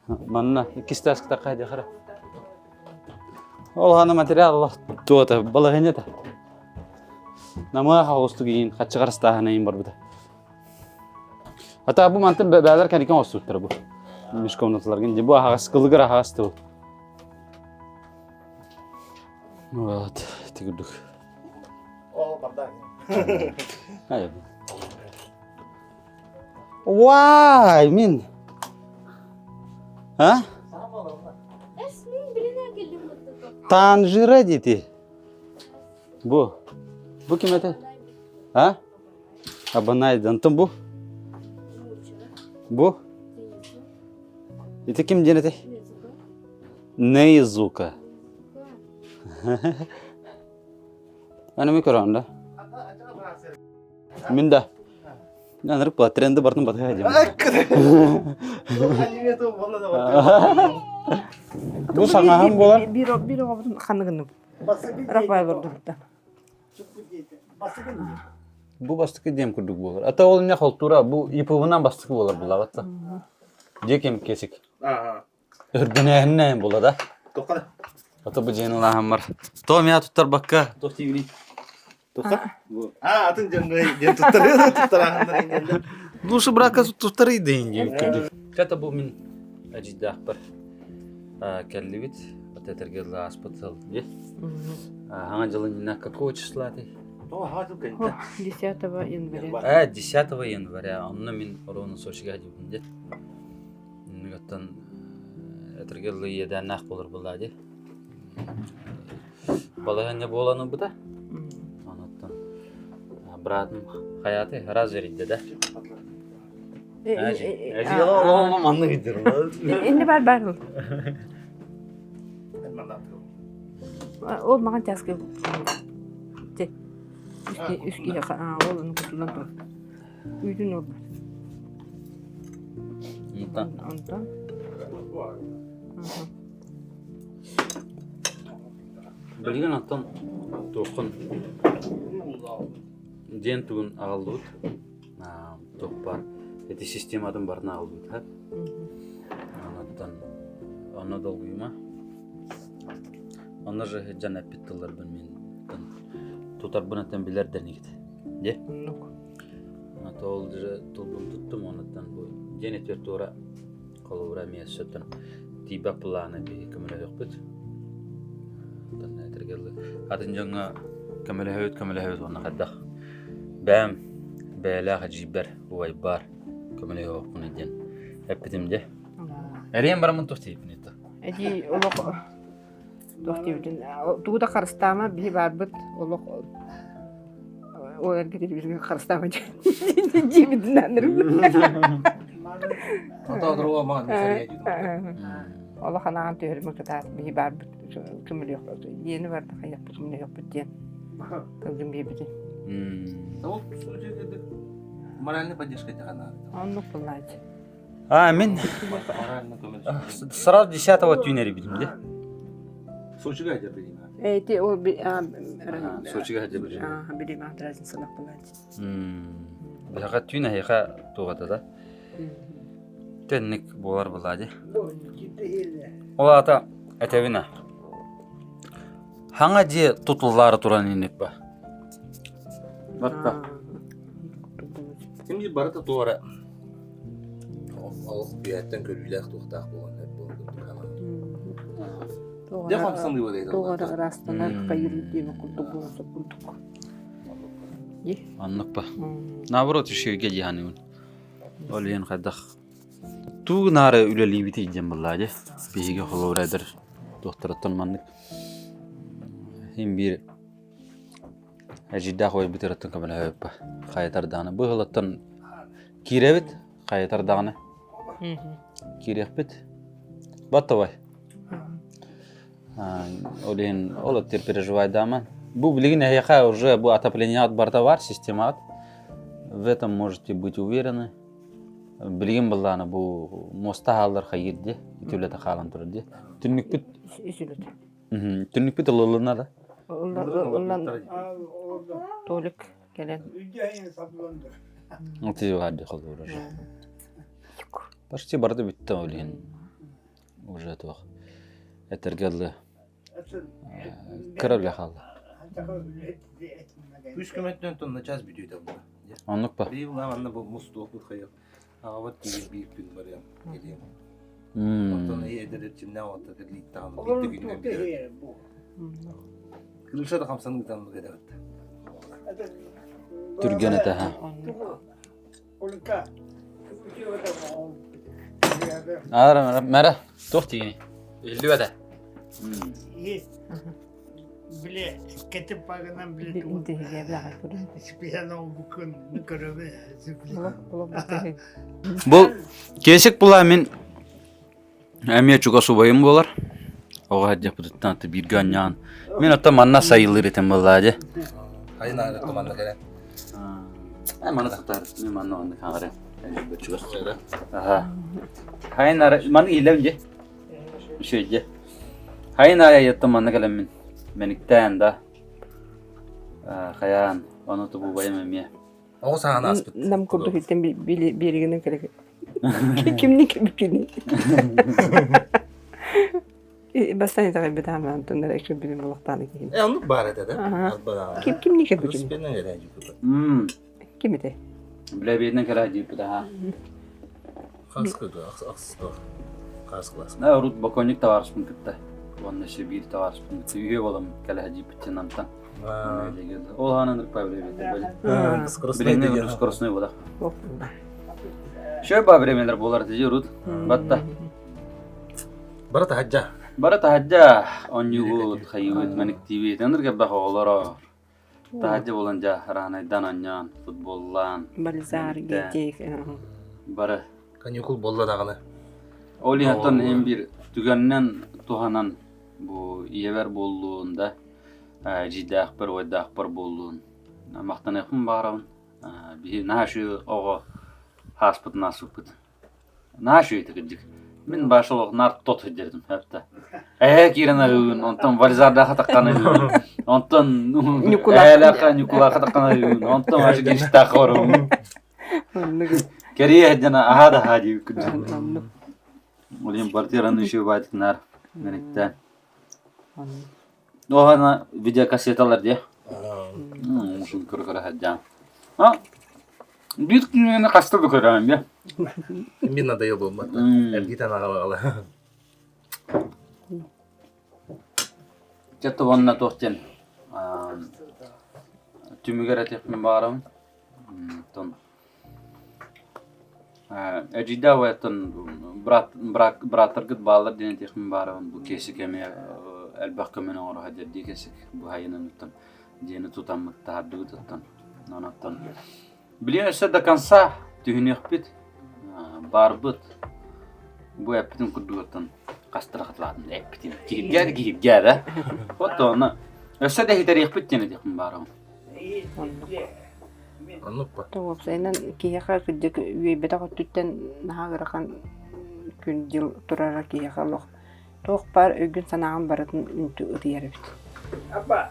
Манна иккис тааска хайдахара. Ол хана материал туота балаһынета. Намыаха оҕустук иин хаччыгар астааһына иин барбыта. Ата бу мантан бээлэр кэникен оҕустуттар бу. Межкомнаталаргын бу аһаҕас кылыгыр аһаҕас тыл. Вот, тигурдук. О, бардак. Вай, мин. А? Танжира дети. Бу. Бу ким это? А? Абанай, Антон бу? Бу? Это ким диэн этэй? Нейзука. Аны ми көрөм да. Мин да. Анырык була тренди бартын батыга дем. Бу саҥаһым буолар. Биир биир оҕобутун ханныгынным. Рафаэл ордубуттан. Бу бастакы диэм курдук буолар. Ата ол не холтура бу ИПВ-нан бастакы буолар булабатта. Дьиэ кесик. Өргөнөөһүннээн була да. Тоққа. Ото бу дьиэни улааһаммар. То мя туттарбакка туох тиибиний? Туха? А, атын дьоҥҥо диэн туттарыы туттараахыннар Лучше брака туттарый дейин диэн. Ката бу мин эдьиийдээхпэр кэллибит. Вот этэргэ дылы ааспыт сыл дии. Хаҥа дьылын инна какого числа ты? 10 января. 10 января. Онно мин ровно Сочига дибин дии. Оттон этэргэ дылы иэдээннээх буолар буоллаа дии. Балаһыанньа буолан ылбыта. Онуттан быраатым хайааты раз эрийдэ да. Маннык Инни бар бар. Ол маған тяжкий. Үс киһи ол ону кутулан тур. Үүтүн ылбат. Онтон Онтон Билигин оттон туоххун диэн тугун аҕаллыбыт туох баар ити систематын барытын аҕалбыт ха онуттан онно долгуйума онно же дьон эппит тылларбын мин тутарбын оттон билэр дэнигит дьэ Оннук. Ол же тылбын туттум онуттан бу дьиэн этиэр туора холобура эмиэ сөптөн тиийбэт былаана биһи көмөлөһүөхпүт. Атын дьоҥҥо көмөлөһөбүт көмөлөһөбүт уонна хайдах бэйэм бэйэлээх эдьиийбэр убайбар көмөлөһүөхпүн диэн эппитим дьэ. Эриэн бараммын туох тиийбин это. Эдьиий олох туох диэбитин тугу да харыстаама биһи баарбыт олох ол эргити биһиги харыстаама диэбитин Олох анаан түһэрмин кытаат биһи баарбыт. Көмөлүөх диэни барда хайаппыт көмөлүөхпүт диэн тылгын биэрбитин. Ол моральная поддержка наада. Оннук буллаачы. А, мин сразу 10-го түүнери билим де. Сочига где-то не надо. Эти ол Сочига где билим. Билим разница буллаачы. Биһиэхэ түүн эһиэхэ туох да? Тэнник буолар буолаа дии. Ол аата этэбин Хаҥа дьиэ тутуллаары туран инник ба. Батта. Ким дии барыта туора олох үйэттэн көрүүлээх туохтаах буолан Дьэ хамсаныы бар Туох эрэ ыраастанар хайыр диэбит курдук буолан курдук. Оннук ба. Наоборот үчүгэйгэ дьиһаныыбын. Ол иһин хайдах туу наары үлэлиибитий диэн буоллаа дии. Биһиги холобура эдэр туохтарыттан маннык иһин биир эдьиийдээх убайбытыттан көмөлөһөбүппэ. Хайатар даҕаны быһылаттан киирэбит, хайатар даҕаны киириэхпит. Баттабай. Ол иһин ол өттүр переживайдааман. Бу билигин эһиэхэ уже бу отопление барыта бар, системаҕыт. В этом можете быть уверены. Билигин былаана бу муоста хааллар хайыыр дии, ити үлэтэ хаалан турар дии. Түннүкпүт Түннүкпүт ылылына да. Ыллан Толик кэлэн. Ити бар дии холбуур уже. Почти барыта бүттэ ол иһин уже туох этэргэ дылы кыра үлэ хаалла. Үс көмөттөн тонна час бүтүүтэ була. Оннук ба? Биир улаам анна бу мустуохпут хайык. Аҕабат тиийэн биир күн барыам кэлиэм. Оттон эдэр эрчимнээх отта тэлииттаҕын биирдэ күннэн бүтэр. Крыша да хамсаныытан кэдэбит. Түргэн этэ ха. Ара мара туох тиийний? Иһиллибэтэ. Биле кетип багынан биле Бу кесик була мин эмиэ чугас убайым буолар. Оҕо сылдьыппытыттан аты бииргэ оонньоон. Мин оттон манна сайылыыр этим буоллаа дии. Хайын аара манна кэлэн. Э маны сытар. Мин манна онно хаҥара. Чугас. Аха. Хайын ара маны иилэм дии. Үчүгэй дии. Хайын аайы айаттан манна кэлэммин мэниктээн да хайаан ону тубубайым эмиэ. Оҕо саҕана ааспыт. Нам курдук иттен биэригинэн кэлэ. Кимни кимни. Бастан итэҕэйбит аама Антон эрэ кэлбитин булахтааны киһин. Э оннук баар этэ да. Ким кимни кэлбитин? Ким ити? Билэбиэтинэн кэлэ дииппит аха. Хас кыды ахсыс Хас класс. На урут боконник товарищпын кытта. Уонна еще биир товарищпын кытта үйе болом кэлэ дииппит намтан. Ол хаанан ырпа биле Скоростной болах. Шөй ба времелер болар дии урут. Батта. Бара таһаджа. Бара таһаджа онньугут, хайыбыт, маниктиибит, ыныр кэббэх оҕолоро. Таһаджа болан жа раанайдан онньоон, футболлаан. Бальзар гетик. Бары. Каникул болла даҕаны. Ол иһаттан иһин биир түгэннэн туһанан бу ийэбэр буоллуун да, дьиийдээхпэр, убайдаахпар буоллуун махтаныахпын баҕарабын. Биһи наһаа үчүгэй оҕо ааспытын ааспыппыт. Наһаа үчүгэй кырдьык. Мин бааш олох наар тот сылдьарым эптэ. Эһээ киирэн аһыыбын, онтон вальзардаха таххан аһыыбын, онтон эһээлээххэ Ньукулааха таххан аһыыбын, онтон вообще генштаахха барабын. Кэрийэ сылдьан аһаа да аһаа диэбит курдук. Ол иһин квартираны еще баайтык наар мэниктээн. Оһана видеокассеталар дии. Ушун көрө-көрө сылдьаан. А, биир күнүнэ хаста да көрөөн бе. Мин надоел буолбат. Эргитэн аҕала. Чэ уонна туох диэн түмүгэр этиэхпин баҕарабын. Оттон Эдьиийдээх убайыттан брат бырааттаргыт бааллар диэн этиэхпин баарабын бу киэсик эмиэ элбэх көмөнү оҥоро сылдьар дии киэсик быһайынан дьиэни тутаммыт таһардыбыт оттон онон билигин өссө до конца түһүнүөхпүт баарбыт бу эппитин курдук оттон. Хастара хатылаатын эппитин. Киһиргээр киһиргээр да. Вот оны өссө да иһитэриэхпит диэн этиэхпин баарым. Оннук. Оннук ба. Уопсайынан киһиэхэ кырдьык үөйбэтэх өттүттэн наһаа ыарахан күн-дьыл турара киһиэхэ олох туох баар өйгүн-санааҕын барытын үнтү ытыйар эбит.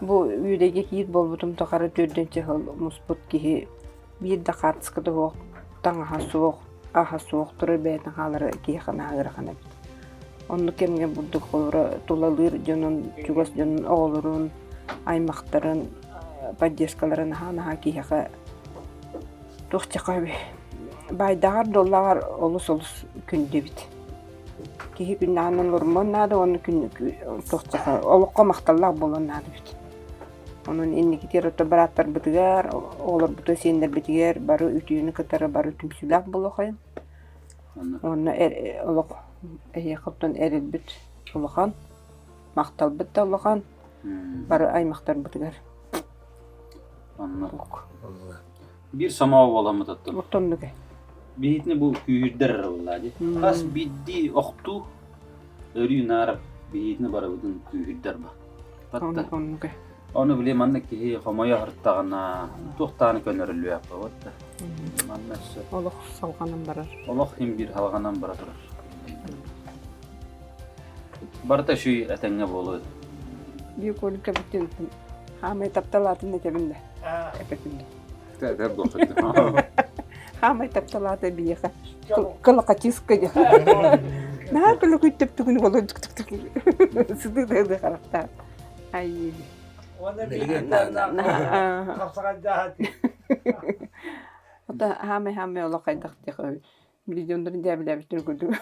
Бу үөдэйгэ киир буолбутум тухары төрдүнчэ сыл муспут киһи биир да хаартыската суох, таҥаһа суох, аһа суох турар бэйэтин хаалара киһиэхэ наһаа ыарахан эбит. Оннук кэмҥэ бурдук холобура тулалыыр дьонун, чугас дьонун оҕолорун, аймахтарын поддержкаларын наһаа-наһаа киһиэхэ туох чаха баайдааҕар дуоллааҕар олус-олус күндү эбит. Киһи күннээҕинэн олорумуон наада уонна күн туох чаха олоххо махталлаах буолуон наада эбит. Онон инникитигэр ото бырааттарбытыгар, оҕолорбутугар, сиэннэрбитигэр бары үтүөнү кытары бары түмсүүлээх буолуохайын. Уонна олох эһиэхэ оттон эрэлбит улахан, махталбыт да улахан бары аймахтарбытыгар. Оннук. Биир сомоҕо буоламмыт оттон. Оттоннук. Биһитини бу күүһүрдэр эрэ буоллаа дии. Хас биирдии охтуу өрүү наар биһитини барыбытын күүһүрдэр ба. Батта. Оннук. Ону били манна киһи хомойо аһыртаҕына туохтааны көнөрүллүөх бабатта. Манна өссө Олох салҕанан барар. Олох иһин биир халҕанан бара турар. Барыта үчүгэй этэҥҥэ буолуо. Биир куолукка бүтүн хаамай тапталаатын этэбин да. Эппэппин да. Этэр буолсун. Хаамай тапталаата биһиэхэ кылакачыыска диэн. Наһаа кылакый төптүгүн боло сыды харахтаах. Ай. Уонна биир хапсаҕайдааһын. Ото хаамай-хаамай олох хайдах диэх видеоларын дьээбэлээбиттэр курдук.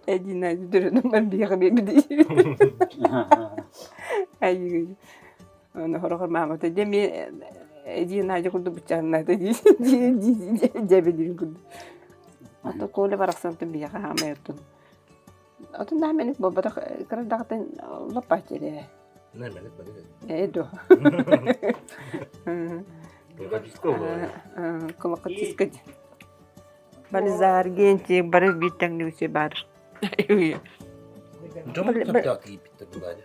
Эдина дүрүнүмэр биэҕи биэбидии. Айыы. Оны хорохор маамата деми Эдина ажы курдук быччааннаата дии дьээбэлиирин курдук. Ото Коля барахсан биэҕи хаамай оттон. Отун наһаа мэник буолбатах кыра даҕатан лоппааччы эрэ. Не мэник мэник. Ээ дуо. Кылакачыска Бализар генти бары биир тэҥнибити баар. Дьон таптаах кииппиттэр булаадьа.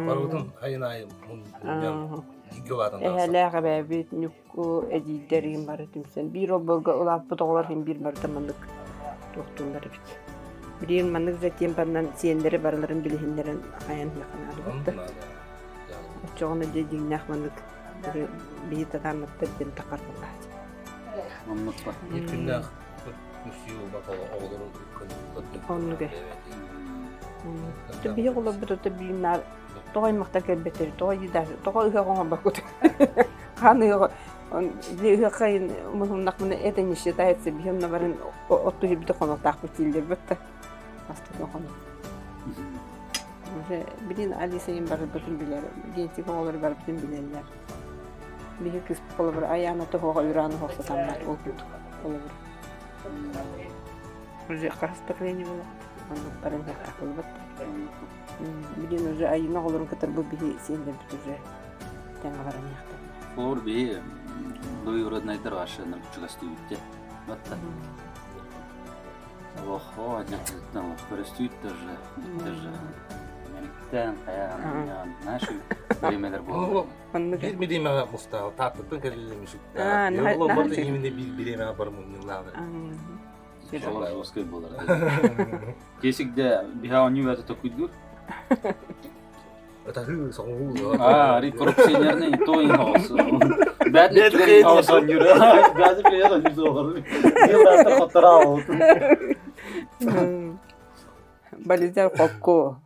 Барыбытын айын айы мунньан Эһэлээх эбээбит Ньукку эдьиийдэрим бары түмсэн биир олбуорга улааппыт оҕолор иһин биир барыта маннык туохтууллар эбит. Билигин маннык затем барынан сиэннэри барыларын билиһиннэрэн хайан наада Оччоҕуна дьэ дьиҥнээх маннык биһи татаамматтар диэн тахар буолааччы. Оннук ба. Биир күннээх оҕолорун Оннук ээ. Биһи оҕолорбут ото биир наар Тоҕо аймахтар кэлбэттэр, тоҕо тоҕо ыһыах оҥорбоккут? Хаан ыһыаҕа ыһыахха муһуннахпына это не считается биһи онно баран отту сирбитэ хонуохтаахпыт дииллэр бытта бастакы хонук. Уже билин Алиса им барбытын билэр, генетик оҕолору барбытын билэллэр. Биһи кыыс холобур Аяна тоһоҕо Юраны хосатаммат ол курдук холобур. Уже хас поколение было? Оннук баран буолбат. Билин уже айына оҕолорун кытары бу биһи сиэннэрбит уже тэҥҥэ баран иһиэхтэр. Олор биһи двоюроднайдар ваши чугастыыбыт дьэ. Батта. Охо, дьахтыттан көрөстүүт даже, даже. Мэниктэн, хайаан, знаешь, биримелер буолар. Биир бириэмэҕэ мустаал, тааттаттан кэлэллэр мишиттаа. Олор именно биир бириэмэҕэ бар мунньуллаалар. Жесткой буолар. Кесикде биһа оонньуу бээтэ токуйдуур. Атаһыы, соҥуу. Аа, ри коррупционерный то и хаос. Бэт хаос оонньуур. Бэт плеер оонньуур. Биир хоттораа Бализар хокку.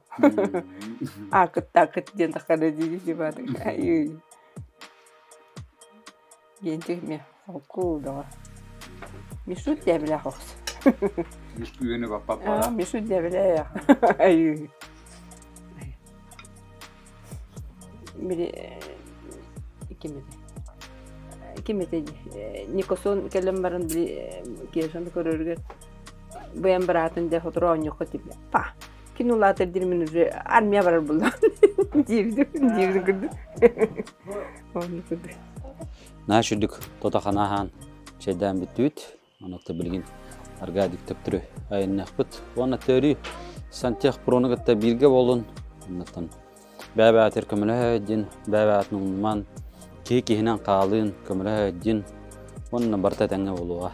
Акыт акыт диэн тахара дии дии Ай. Диэнтик эмиэ холку бөҕө. Мишут дьээбэлээх оҕус. Мишкүйүнү баппаппа. Мишут дьээбэлээх. Айыы. Били ким этэ? Ким этэ Никосон кэлэн баран били Кешаны көрөрүгэр бэйэм быраатын дьэ сотору оонньуохха тиийдэ. Па Кини улаатар диир мин уже армия барар булла. Диэбит диэбит курдук. Оннук курдук. Наһаа сүрдүк тото-хана аһаан чэйдээн бүттүбүт. Онон билигин Аргадик төптөрү айанныахпыт. Уонна төрүү Сантех Прону кытта бииргэ буолун. Оннуттан бэйэ-бэйэтигэр көмөлөһө диэн, бэйэ-бэйэтин умнуман, киһи киһинэн хаалыын, көмөлөһө диэн уонна барыта этэҥҥэ буолуоҕа.